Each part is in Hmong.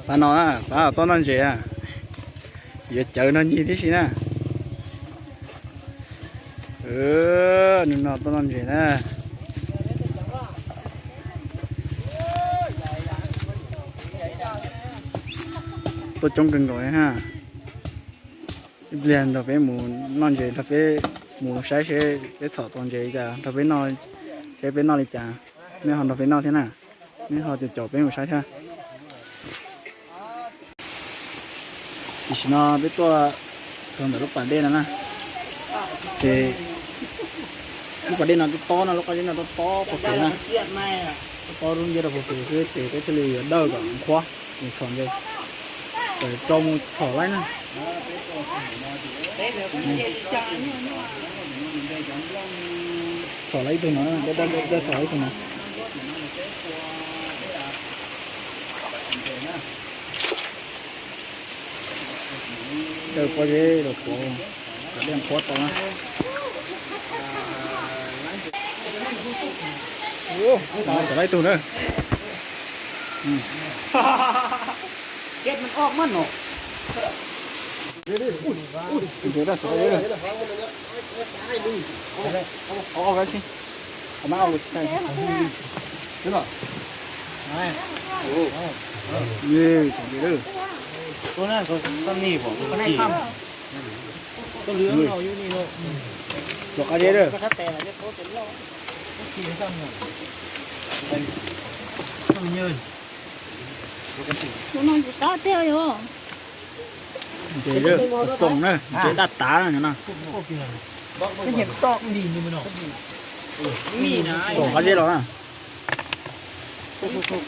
Pab no na, pab tuaj noj ntses na. Yuav cawv no ncig tib si na. Nws no tuaj noj ntses na. Tuaj coob kawg nkaus na. Ib pliag nrog peb mus noj ntses, nrog peb mus saib seb peb txhom tau ntses li cas, nrog peb noj, seb peb noj li cas. Nej ho nrog peb noj thiab na. Nej ho caum caum peb mus saib thiab. Tam sim no peb tuaj txog ntawm lub pas dej no na. Ces lub pas dej no tob tob no, lub pas dej no tob tob puag pem na. Tob tob dub nciab rau puag pem xwb ces peb thiaj li yuav dawj kom qhuav mus txhom ntses. Tawm rau mus txhom laib na. Txhom laib ib tug no, dawj txhom laib ib tug no. Dawj pob zeb rau qhuav, kom dej qhuav tau na. Txhom laib ib tug na. Ntses daj xov. Ntses daj. Txhom qab zeb daj. Ntses daj xoom na, ntses daj tav no na. Txhom qab zeb los na. Tus neeg lawm.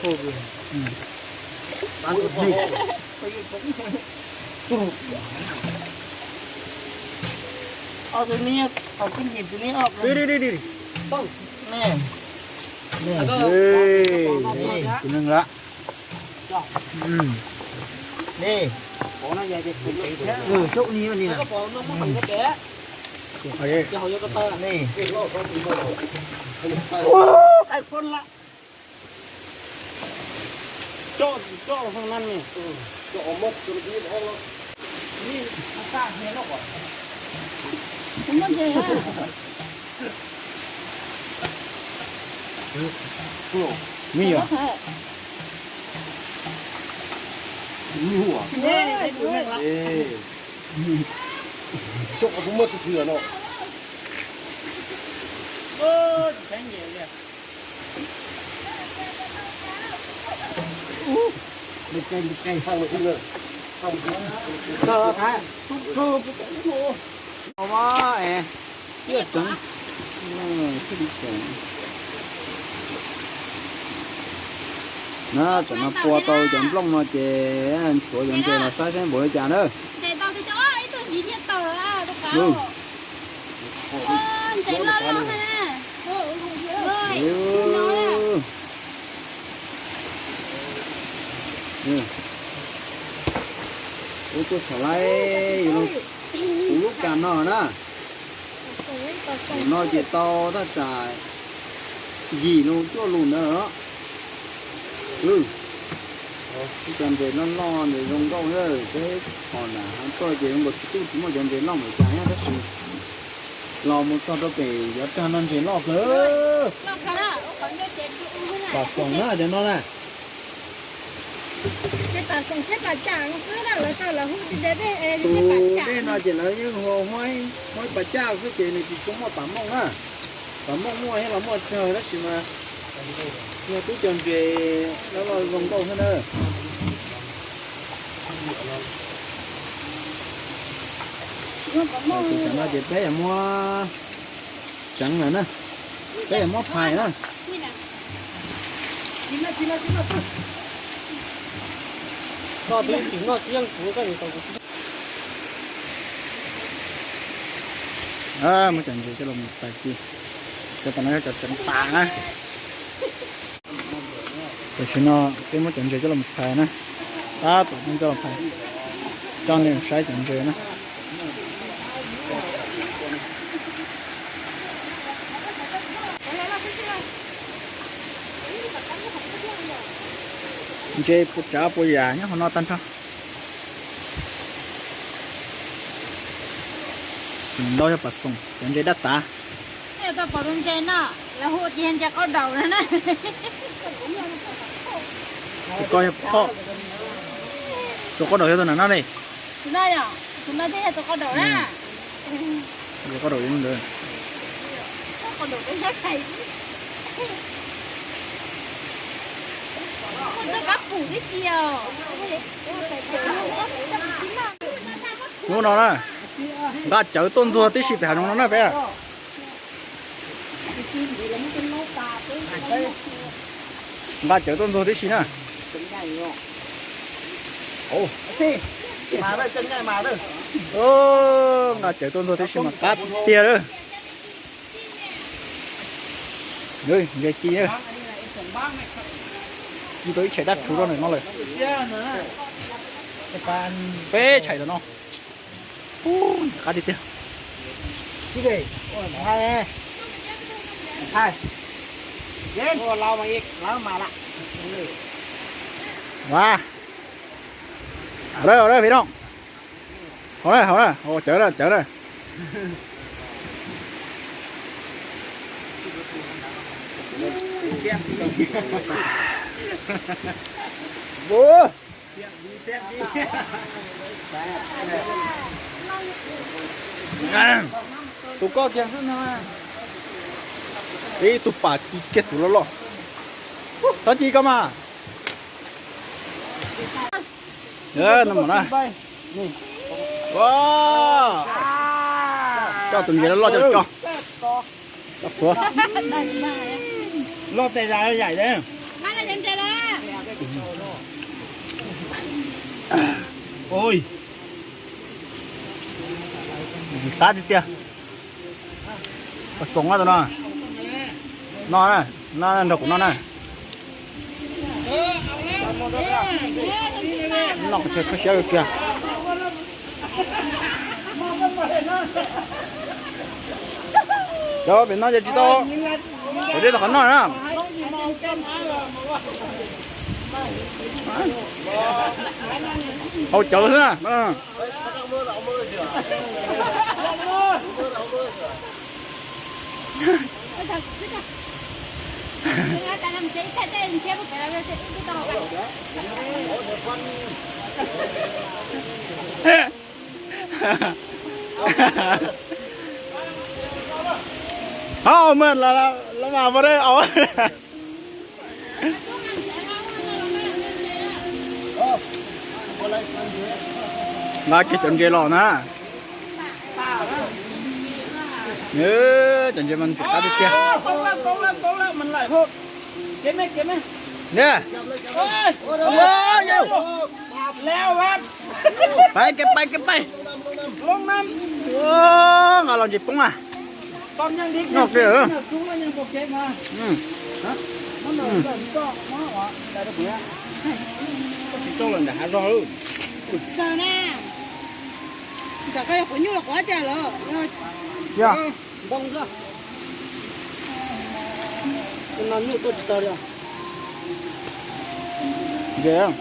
Mib yog. Na, tam no pua tau cov nplooj no ces tshuav cov ntses los saib seb npaum li cas na. Ub, tuaj txhom laib, kuv lub kas no na. Tus no ces tau thaj tsam yim lus cuaj lus ntawd los. Ub, cov ntses loj loj ntses zoo nkauj na, peb txhom nram hav tuaj ces zoo nkaus tsis tuaj tsis muaj cov ntses loj npaum cas thiab tab sis los mus txog rau pem yuav rag no ntses loj kawg. Pam xoom na cov no na. Tus dej no ces lawv yeej hu Huab Ib Pas Caj xwb ces nws tsis tshua muaj pam mooj na. Pam mooj muaj thiab los muaj tsawg tab sis mas yog tub cov ntses loj loj zoo nkauj thiab na. Ces cov no ces peb yuav muab tseev lawm na, peb yuav muab phais na. Muab cov ntses coj los mus phais ci, cov tom no yog cov tseev tas na. Tam sim no peb muab cov ntses coj los phais na, tab tom coj los phais, coj nej saib cov ntses na. Ntses puas tsav puas yam nyob hauv no tag nrho. Tus ntau yog pas xoom, cov ntses dab tav. Tau pom tus ntses no, lawv hu tias ntses qau daum no na. Tus ko yog phom. Tus qau daum yog tus nram no ne. Tus no yog, tus no thiaj yog tus qau daum na. Tus qau daum yog ntawd. Hnub no na, nqa cawv tuaj ntxuag tib si pem hav zoov no na peb. Nqa cawv tuaj ntxuag tib si na. Nqa cawv tuaj ntxuag tib si mas qab tiag lawm. Ntses ci, ci tau ib tshais dab rhuv rau ntawm no lawm. Peb tshais ntawm no. Qab tiag tiag. Hauv na, hauv na, peb no. Hauv na, hauv na, hauv cawv na, cawv na. Tus ko kiag xwb no. Ib tug pas ci kiag tus loj loj. Txhob ci koj mas. No mas na. Coj tus ntses loj loj coj tso. Loj tes zam yaim. Ui, qab tiag tiag. Pas xoom na tus no. No na, no nrog kuv no na. Noj qhov chaw khuab siab kiag. Cov pem no ces tsis tau, kuv tsis tau qhov noj na. Hau cawv xwb na. Hau mas los mas pov dej aus. Nqa kiag cov ntses los na. Cov ntses mas ntxim qab tiag tiag. Pais, kev pais, kev pais. Nqa los ntses poob na. Noj kiag. Tsis tau lawm ntawm hav zog lawm. Txawm na. Ntawm koj yog quav nyuj los quav cas lawm. Yog. Ntses,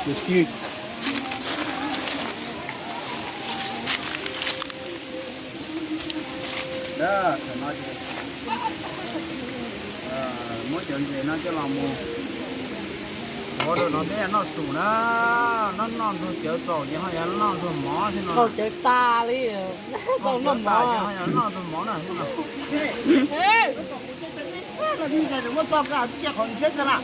ntses ci. Muab cov ntses no coj los mus ua rau no peb noj su na. Noj noj ntxuag cawv txaus ces ho yuav noj ntxuag mov thiab no. Txaus cawv tas li, txaus noj mov. Ho yuav noj ntxuag mov na. Muab txo kiag, txo kiag, txo ntses mov na.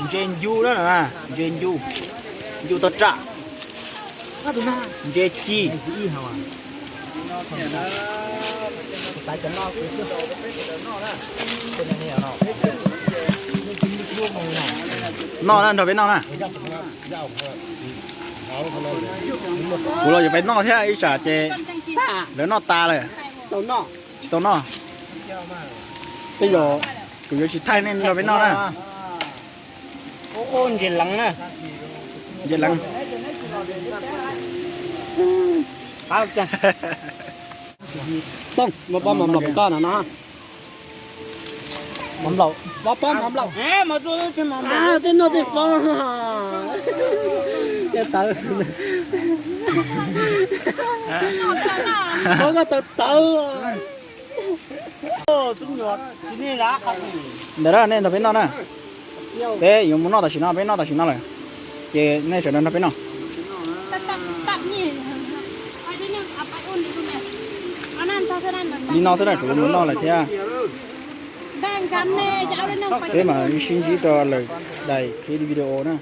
Ntses ncu na, ntses ncu, ncu tog ram, ntses ci. Noj na, nrog peb noj na. Kuv los yuav peb noj thiab ib tsam ces lawv noj tas lawm. Tsis tau noj. Tej zaum kuv yuav tsis thaij nej nrog peb noj na. Ntses leev na. Ntses leev. Tooj, muab pob mov nplaum pem koj no no. Mov nplaum, pob mov nplaum. Tej noj tej faus. Tej tawv. Pob koj tawv tawv. Ntawm na, nej nrog peb noj na. Peb yuav mus noj tam sim no, peb noj tam sim no lawm. Ces nej sawv daws nrog peb noj. Li no xwb na, kuv yuav mus noj lawm thiab. Peb mam sib ntsib rau lwm daim clip video na.